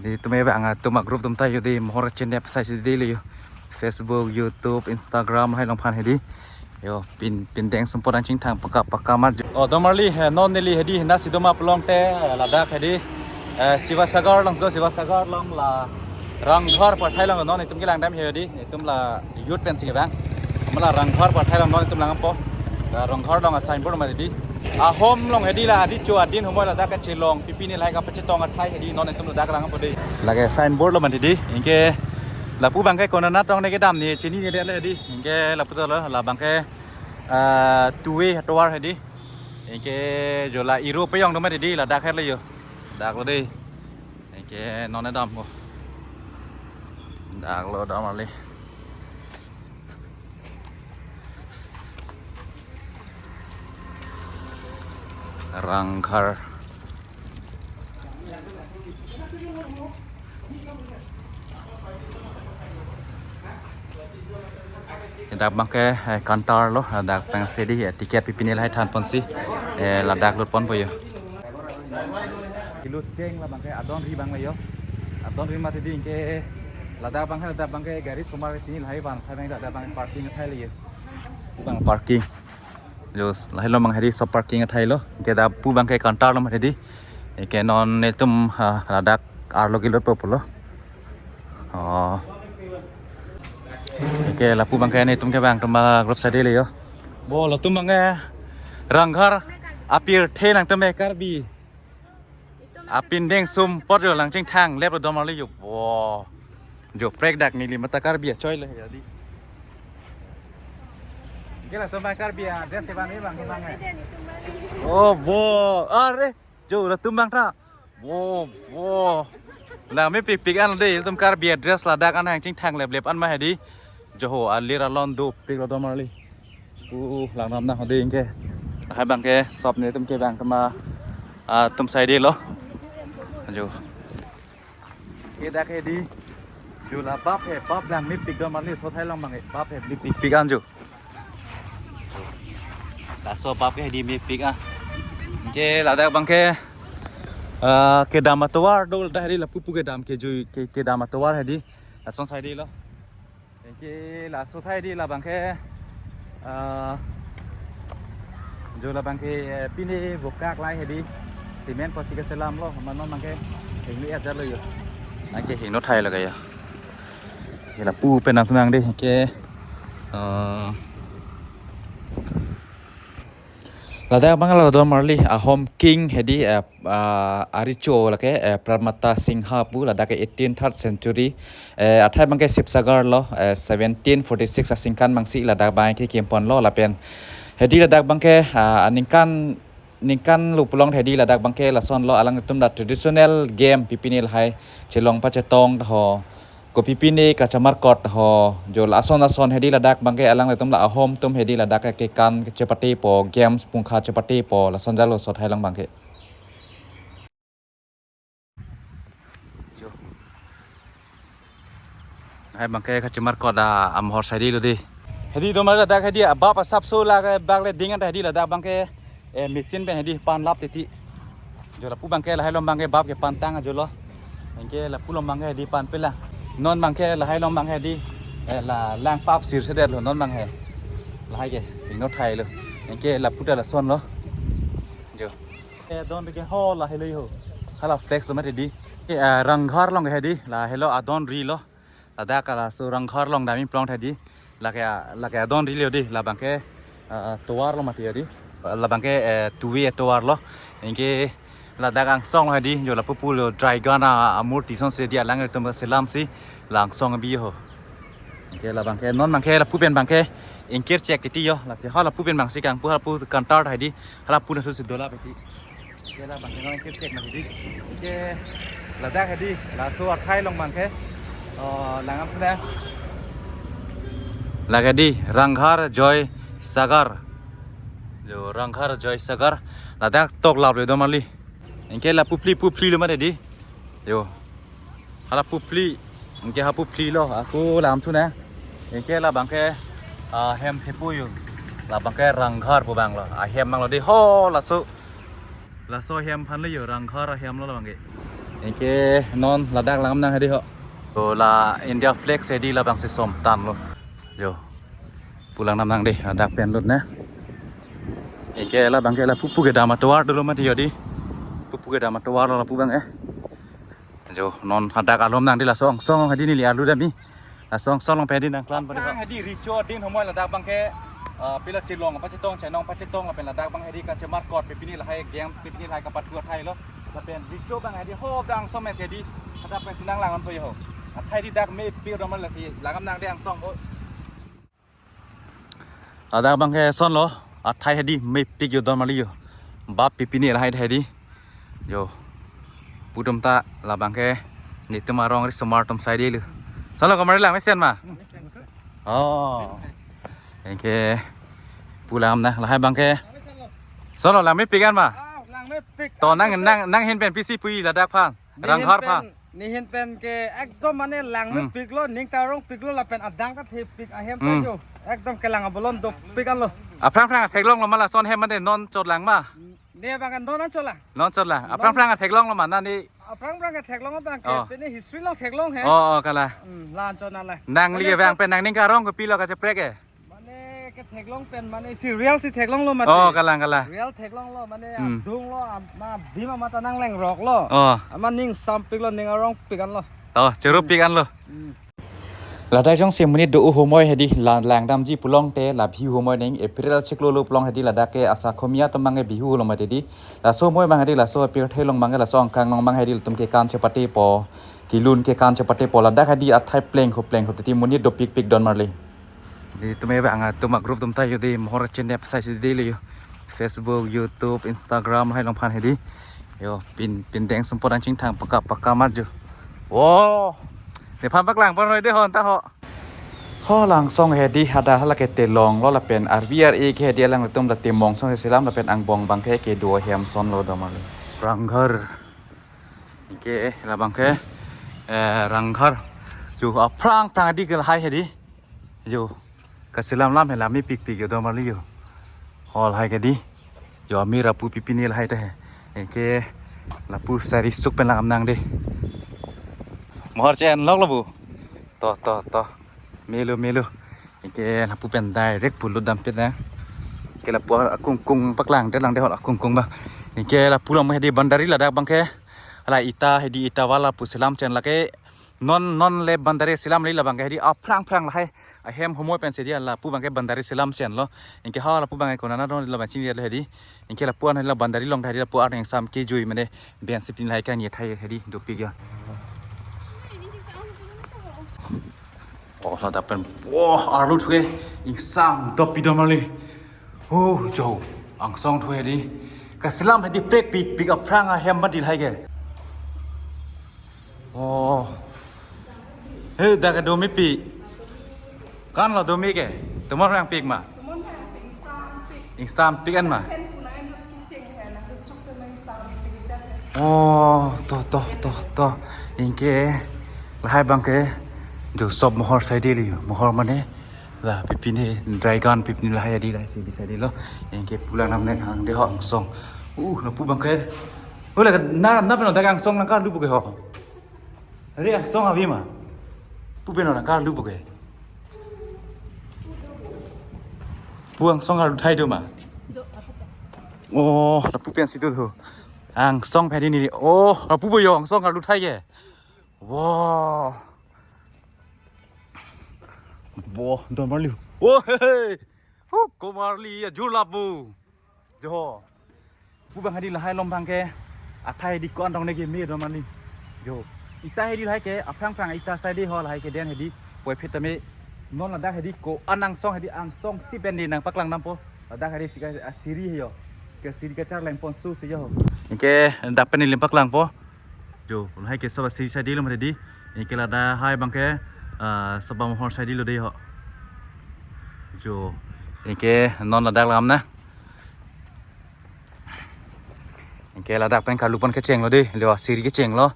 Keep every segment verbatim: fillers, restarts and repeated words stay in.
Di tumi bang atum a group atum ta yo di mohor chinep sai si di le yo. Facebook, YouTube, Instagram hai along aphan hedi. Yo pin pindeng sumpot nangchingthang paka paka mat. O domarli, eh, non neli hedi na si doma pelong te, eh, ladak hedi. Eh, Sivasagar along do, Sivasagar along la Rangghar pathai along non itum kelang dam hedi. Itum la youth pen si bang. Mala Rangghar pathai along non itum langpo. La Rangghar along a signboard ma hedi. Ahom along hedi la adi cho adin humoi ladak kachelong pipini lahai kapachetong athai hedi non itum ladak langpo dei. Lake signboard lo ma hedi. Anke lapu bangke konana tong ne kedam ne chinine det le hedi. Anke lapu to lo la bangke, ah, two way atovar hedi. Anke jo la iro peyong do ma hedi ladak het le yo. Dak lo dei. Anke non ne dampo. Dak lo domarli. Rangghar. Dak bangke, eh, counter lo, eh, dak bang sedi, eh, ticket pipini lahai than ponsi, eh, ladak lut ponpo yo. Kilut keng la bangke adon ri bang la yo. Adon ri ma hedi anke ladak bangke, ladak bangke gari sumar pini lahai van, hai bang ladak bang parking athai le yo. Bang parking. Jos lahai along bang hedi so parking athai lo. Anke dak pu bangke counter lo ma hedi. Anke non netum, ah, ladak arlo kilut po pulo. Oh. Anke lapu bangke netum kevang atum a group sadi le yo. Bo latum bangke Rangghar apirthe nangtum me Karbi. Apindeng sumpot yo lang chingthang lep domarli yo. Bo. Jo prek dak neli mata Karbi achoi le hedi. Anke laso bang Karbi a dress ke bang ni bang bang eh. Oh bo. Are. Jo latum bang ta. Bo bo. La mepikpik an dei latum Karbi a dress ladak an hang chingthang lep lep an ma hedi. Jo ho alir alon dopik lo domarli. Uh, lang nam na hodi anke. Hai bangke shop netum kevang atum a, ah, atum sadi lo. Jo. Ke dak hedi. Jo la bap he, bap lang mepik domarli, so thai along bang he, bap he mepikpik an jo. Laso bap ke hedi mepik ah. Anke ladak bangke, ah, kedam atovar do dak hedi lapu pu kedam ke jui ke, kedam atovar hedi. Lason sadi lo. Anke laso thai hedi la bangke, ah, jo la bangke, eh, pine bokak lai hedi. Cement pasi keselam lo, mane non bangke hingno ajar lo yo. Anke hingno thai lo ke yo. Ke lapu pen nangtum nang dei ke, eh, ladak bang la domarli ahom king hedi, eh, ah, aricho lake, eh, Pramata Singha pu ladak ke eighteen third century, eh, athai bangke Sibsagar lo, eh, seventeen forty six asingkan bangsi ladak bangke kim ponlo lapen hedi ladak bangke, ah, aningkan ningkan lo pulo hedi ladak bangke lason lo alanglitum la traditional game pipini lahai chelong pachetong ho. Kopi pine kachamarkot ho jo lason ason hedi ladak bangke alanglitum la ahom atum hedi ladak ke kan chepate po games pungkha chepate po lason jalo so thai along bangke. Jo. Hai bangke kachamarkot a amohor sadi lo dei. Hedi domarli ladak hedi abap asap so la bak le ding an hedi ladak bangke eh, machine pen hedi pan lap titi. Jo lapu bangke lahai along bangke bap ke pan tang ajo lo. Anke lapu along bangke hedi pan pela. Non bangke lahai along bangke hedi, eh, la lang pap sir sedet lo non bangke. Lahai ke, ingno thai lo. Anke lapu ta lason lo. Jo. Eh, don ke ho lahai lo yo. Hala flex lo mati di. Eh, Rangghar along hedi, lahai lo adon ri lo. Ladak ke laso Rangghar along dam-i plong tha di. Lake, lake adon ri lo di. Labangke, eh, tovar lo mati ya di. Labangke, eh, two way tovar lo. Anke ladak angsong lo di. Jo lapu pulo Dragon a, amurti asonsi di alanglitum selamsi la angsong bi ho. Anke labangke non bangke lapu pen bangke ingkir chek titi yo. Lasi ha lapu pen bangsi kangpu ha lapu kantar tha di. Ha lapu nasu si dola peti. Anke labangke non ke cek mati di. Anke ladak hedi, laso athai along bangke. Oh, langdam sudah. Lake di, Rangghar Joy Sagar. Jo, Rangghar Joy Sagar. Ladak tok lap le do mali. Anke la puphli, puphli lo mati di. Jo. Hala puphli, anke ha puphli lo, ako lam thu na. Anke labangke, ah, hem thepo yo. Labangke Rangghar pu bang lo. Ah, hem bang lo di ho laso. Laso hem aphan lo yo, Rangghar ahem lo labangke. Anke non ladak lang nang hedi ho. To la India flag si hedi labangsi som tan lo. Jo. Pu lang nam nang dei, ladak pen lut ne. Anke labangke lapu pu kedam atovar dolo mati hedi. Pu pu kedam atovar lo lapu abang eh. Jo, non hadak alom nang dei, laso angsong hedi neli arlu dam ni. Laso angsong along pen hedi nangklang pen. Hedi recho adin homoi ladak abangke, ah, pila chelong pachetong, chenong pachetong lapen ladak abang hedi kachemarkot pipini lahai game pipini lahai kapathu athai lo. Lapen recho abang hedi ho da angsong mes hedi. Hadak pensi nanglang-on po yo ho. Athai hedi dak mepik do mal lasi lang nang dei angsong ho. Ladak abangke son lo, athai hedi mepik yo don mali yo. Bap pipini lahai hedi. Jo. Pu atum ta labangke netum arong risomar atum sai dei lo. Son lo, komarli lang mesen ma? Oh. Anke pu lang nang lahai abangke. Son lo, lang mepik an ma? Ah, lang mepik. To nang, nang, nang ahin pen pisi pu-i ladak aphan. Ranghar aphan. Nehin pen ke ekdom mane lang Hmm. mepik lo, ning ta arongpik lo lapen adang ta thepik ahem ta Hmm. jo. Ekdom kelang abolon dopik an lo. Aphrang phrang theklong lo ma lason hem mane non chot lang ma? Ne abang non an chot lang. Non chot lang. Non. Aphrang phrang theklong lo ma na ni? Aphrang phrang ke theklong abang ke Oh. pini history along theklong he. Oh, oh, kalang. Hmm, la-an chot nang la. Nangli Mane abang pen nangning karong kopilo kacheprek ke? Mane ketheklong pen mane si real si theklong lo mati. Oh, kalang, kalang. Real theklong lo mane Hmm. adung lo am-, ma bima mata nanglengrok lo. Oh. Ama ning sampik lo, ning arongpik an lo. Oh, cherupik an lo. Hmm. Ladak jongsi monit do-o homoi hedi la-, langdamji pulote la bhi homoi ning April chiklo lo pulote hedi ladak ke asa khomia atum abangke bihu lo mati hedi. Laso homoi abang hedi laso apirthe along abangke laso angkang along abang hedi latum kekan chepatepo. Kelun kekan chepatepo ladak hedi athai plengkhup plengkhup titi monit dopikpik don marli. Hedi tumi abang atum a-group atum ta yo hedi mohor chinep sai si hedi lo yo. Facebook, YouTube, Instagram hai along aphan hedi. Yo pin pindeng sumpot angching thang paka paka mat jo. Wo. Nephan paklang pon noi dei hon ta ho. Ho la angsong hedi hadak hala ke telong lo lapen arvi ar-e ke hedi alanglitum la temong angsong si selam lapen angbong abangke kedo ahem son lo don marli. Ranghar. Anke labangke, eh, Ranghar. Jo aphrang phrang hedi ke lahai hedi. Jo kaselam lam he la mepikpik yo don marli yo. Ho lahai ke hedi. Jo amir apu pipini lahai ta he. Anke lapu sari suk pen lang nang dei. Mohor chen lok lo bu. To, to, to. Melo, melo. Anke lapu pen direct pulo dampet na. Anke lapu akungkung paklang dei lang dei ho akungkung abang. Anke lapu along hedi boundary ladak abangke. Hala ita hedi ita wala pu selam chen lake. Non non le boundary selam li labangke hedi aphrang phrang lahai ahem homoi pensi hedi lapu abangke boundary selam chen lo. Anke ha lapu abangke konat adon labang chini hedi. Anke lapu an la boundary along hedi lapu an ingsam kejui mane ben sipin lahai kani athai hedi dopik ya. Oh, ladak pen. Wah, arlu thuke ingsam dopik don marli. Oh, jo. Angsong thu hedi. Kaselam hedi prek pikpik aphrang ahem mati lahai ke. Oh. He, dak kedo mepik. Kan lo do me ke. Tomon nangpik ma? Tomon nangpik, ingsampik. Ingsampik an ma? Pen kuna en dot kim cheng he, nang dot chok pen ingsampik jan he. Oh, to, to, to, to. Anke lahai abangke jo sob mohor sai dei lo. Mohor mane la pipini dragon pipini lahai hedi lahai si bisai dei lo. Anke pu lang nam neng hang dei ho angsong. Uh, lapu abangke. Ula na na pen dak angsong nangkarlu pu ke ho. Are angsong avi ma. Pu pen nangkarlu pu ke. Pu angsong arlu thai do ma. Oh, lapu pensi do tho. Angsong phe hedi ni. Oh, lapu bo yo angsong arlu thai ke. Wow. Bo, don marli. Oh, he, he. Hu, komarli ya jur lapu. Jo. Pu abang hedi lahai along abangke athai hedi ko-an dong neke me don marli. Jo. Ita hedi lahai ke aphrang phrang ita sai dei ho lahai ke den hedi. Puvoiphit tame non ladak hedi ko-an angsong hedi angsong si pen dei nangpaklang dampo. Ladak hedi sika asiri he yo. Ke siri kacharleng pon su si yo. Anke dak pen neli paklangpo. Jo, lahai ke sob asiri sai dei lo mati hedi. Anke ladak hai abangke, ah, sob amohor sai dei lo dei ho. Jo, anke non ladak lam na. Anke ladak pen karlu pon kecheng lo dei, lo siri kecheng lo.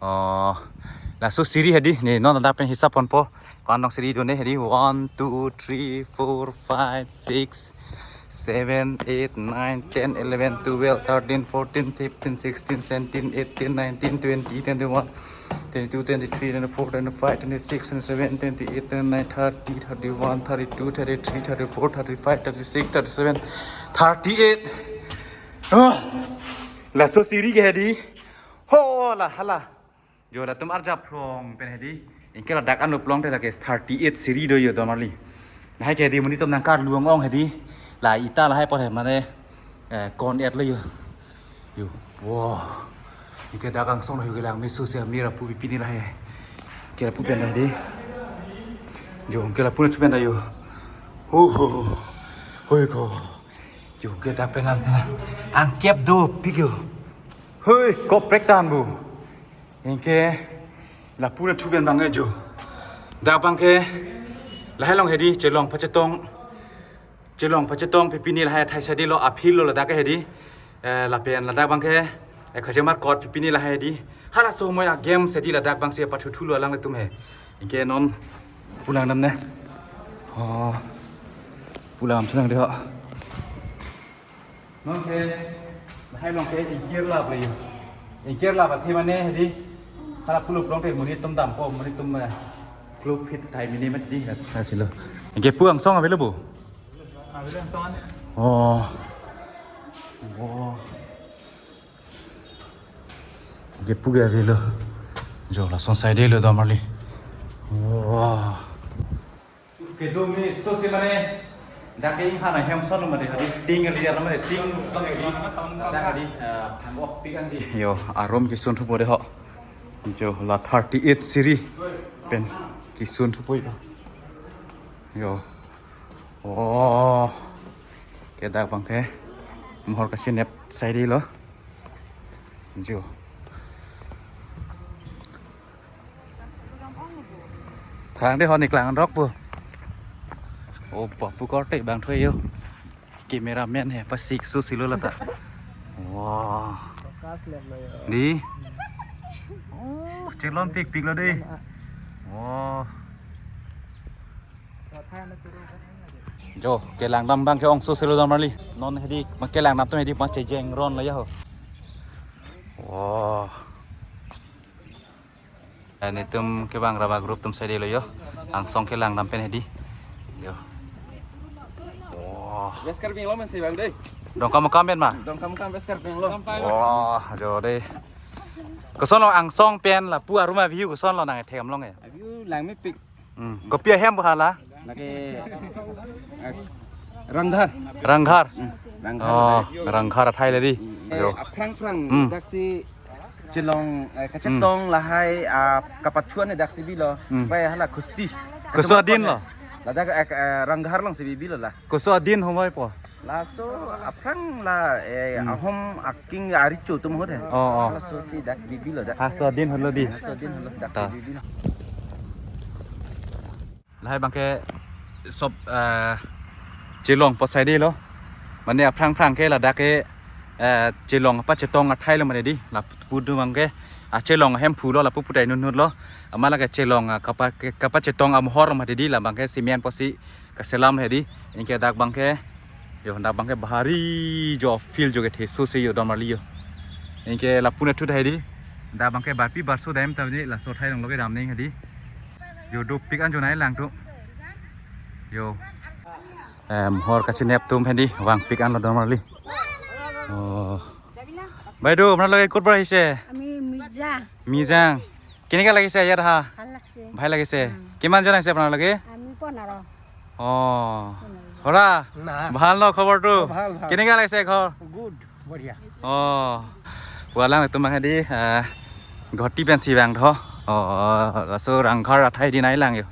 Oh, laso siri hedi, ne non ladak pen hisap ponpo. Ko-an dong siri do ne hedi, one, two, three, four, five, six, seven, eight, nine, ten, eleven, twelve, thirteen, fourteen, fifteen, sixteen, seventeen, eighteen, nineteen, twenty, twenty-one, twenty-two, twenty-three, twenty-four, twenty-five, twenty-six, twenty-seven, twenty-eight, twenty-nine, thirty, thirty-one, thirty-two, thirty-three, thirty-four, thirty-five, thirty-six, thirty-seven, thirty-eight. Oh, laso siri ke hedi. Ho la hala. Jo latum arjap phrong pen hedi. Anke ladak anlo plong te lake thirty-eight siri do jo domarli. Lahai ke hedi monit atum nangkarlu ong-ong hedi. La ita lahai apot he mane, eh, kon-et lo jo. Jo. Wow. Anke dak angsong lo jo kelang meso se amir apu pipini lahai. Ke lapu pen hedi. Jo, anke lapu na chu pen da jo. Ho ho ho. Hoi ko. Jo, anke dak pen lam thana. Angkep dopik jo. Hoi, koprek tan bu. Anke lapu na thu pen bang jo. Dak bang ke lahai along hedi chelong pachetong. Chelong pachetong pipini lahai athai sadi lo, aphi lo ladak ke hedi. Eh, lapen ladak bang ke, eh, khajamar kot pipini lahai hedi. Halaso moi a-game sadi ladak bang se pathu thu lo alanglitum he. Anke non pu lang dam ne. Oh. Pu lang dam thu nang de ho. Non ke, lahai along ke ingkir lap le jo. Ingkir lap athe mane hedi. Hala pulo plong te monit atum dampo, monit atum, eh, club fit thai mini met di. Yes, yes, lo. Anke pu angsong avelo bu? Avelo angsong ane. Oh. Oh. Anke pu ke avelo. Jo lason side lo domarli. Wow. Kedo meso se mane dak ke inghan ahem son mane hadi ting liar mane ting son hadi. Dak hadi, eh, phangok pik anji. Jo, arum kisun thupo de ho. Jo la thirty-eight siri pen kisun thupo jo. Jo. Oh. Ke dak bang ke mohor kachinep side lo. Jo. Thang de hon iklang rok bu. Oh, pa pu korte bang thoi jo. Cameraman he pasik su silo lata. Wah. Focus lem lo jo. Di. Oh, chelon pikpik lo de. Wah. Jo, kelang dam bang ke ongso silo domarli. Non hedi, ma kelang dam atum hedi ma chejeng ron lo ya ho. Wah. Netum kevang raba group atum side lo jo. Angsong kelang dam pen hedi. Jo. Wah. West Karbi Anglong men si bang de. Dongkamukam pen ma? Dongkamukam West Karbi Anglong. Wah, jo de. Koson lo angsong pen lapu arum a-view koson lo nangthek-am long ya? A-view langmepik. Hmm. Kopi ahem bu hala? Lake, eh, Rangghar. Rangghar. Hmm. Rangghar. Oh, Rangghar athai le di. Hmm. Jo. Eh, aphrang phrang, hmm, daksi chelong, eh, kachetong, hmm, lahai, ah, kapathuan daksi bilo. Hmm. Pai hala khusti. Koso adin lo? Ladak, eh, eh, Rangghar along si bi bilo la. Koso adin homoi po? Laso aphrang la, eh, hmm, ahom aking aricho atum ahut he. Oh, oh. Laso si dak bi bilo dak. Laso adin ahut lo di. Laso adin ahut lo dak si, ta, bi bilo. Lahai bang ke sop, eh, chelong po side lo. Mane aphrang phrang ke ladak ke, eh, chelong pachetong athai lo mane di. Lapu do bang ke, ah, chelong ahemphu lo lapu putai nunut lo. Amat lake chelong, ah, kapa, kapachetong amohor mati di la bang ke cement pusi kaselam hedi. Anke dak bang ke, jo, dak bang ke bahari jo field jo kethe su se jo domarli jo. Anke lapu na thu hedi. Dak bang ke barpi barso dam ta di laso athai along lo kedam ning hedi. Jo dopik an jo nai lang tu. Jo. Em, hor kachinep atum hedi vangpik an lo domarli. Oh. বাইদেউ, আপোনালোকে ক'ৰ পৰা আহিছে? আমি মিৰ্জা। মিজাং। কেনেকা লাগিছে ইয়াত আহা? ভাল লাগিছে। ভাল লাগিছে। উম। কিমানজন আহিছে আপোনালোকে? আমি পোন্ধৰ। অ। পোন্ধৰ। হৰা? না। ভাল ন খবৰটো? অ, ভাল, ভাল। কেনেকা লাগিছে ঘৰ? গুড, বঢ়িয়া। অ। Pu alanglitum bang hedi, eh, ghoti pensi vang tho. O, laso Rangghar athai di nai lang jo.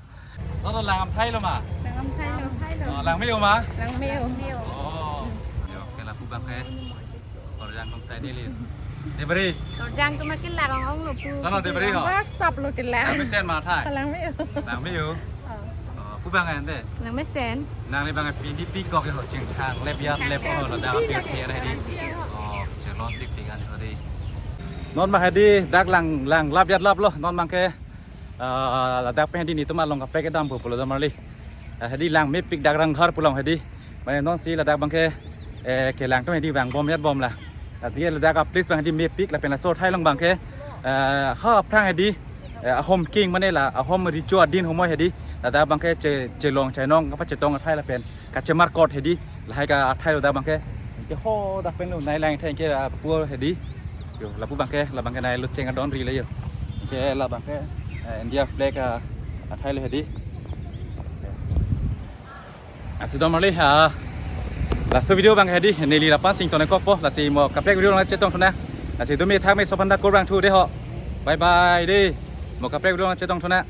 Sono lang amthai lo ma? Lang amthai lo. O, lang me-o ma? Lang me-o. O. Jo, ke lapu bang ke. Torjang atum sai neli. Debri. Torjang atum ke larong ong lo pu. Sono Debri ho. Lang me-o. Sap lo ke lang. Lang mesen ma athai? Lang me-o. Lang me-o. O. O, pu bang ante? Lang mesen. Nangli bang pini pikok jo chingthang lep yat lep o lo dak pir pir hedi. O, chelon pikpik an hedi. Non bang hedi dak lang lang lap yat lap lo. Non bang ke, ah, ladak pen hedi netum along kaprek kedam pu pulo domarli. Ah, hedi lang mepik dak Rangghar pu along hedi. Mane non si ladak abangke, eh, kelang atum hedi vang bom yat bom la. Adi ladak a-place abang hedi mepik lapen laso athai along abangke, eh, ha aphrang hedi, eh, ahom king mane la ahom richo adin homoi hedi. Ladak abangke che, chelong chainong kapachetong athai lapen kachemarkot hedi. Lahai ke athai ladak abangke. Ke ho dak pen lo nai lang thai ke, ah, pu hedi. Yo, lapu abangke, la abangke nai lo cheng adon ri le yo. Ke la abangke, eh, India flag, ah, athai lo hedi. Lasi don marli ha. Laso video abang hedi, neli lapu-an si ington-ik kokpo, lasi mo kaprek video along chetongthu nang. Lasi dumi thak me sopan dak kurang thu de ho. Bye bye de. Mo kaprek video along chetongthu nang.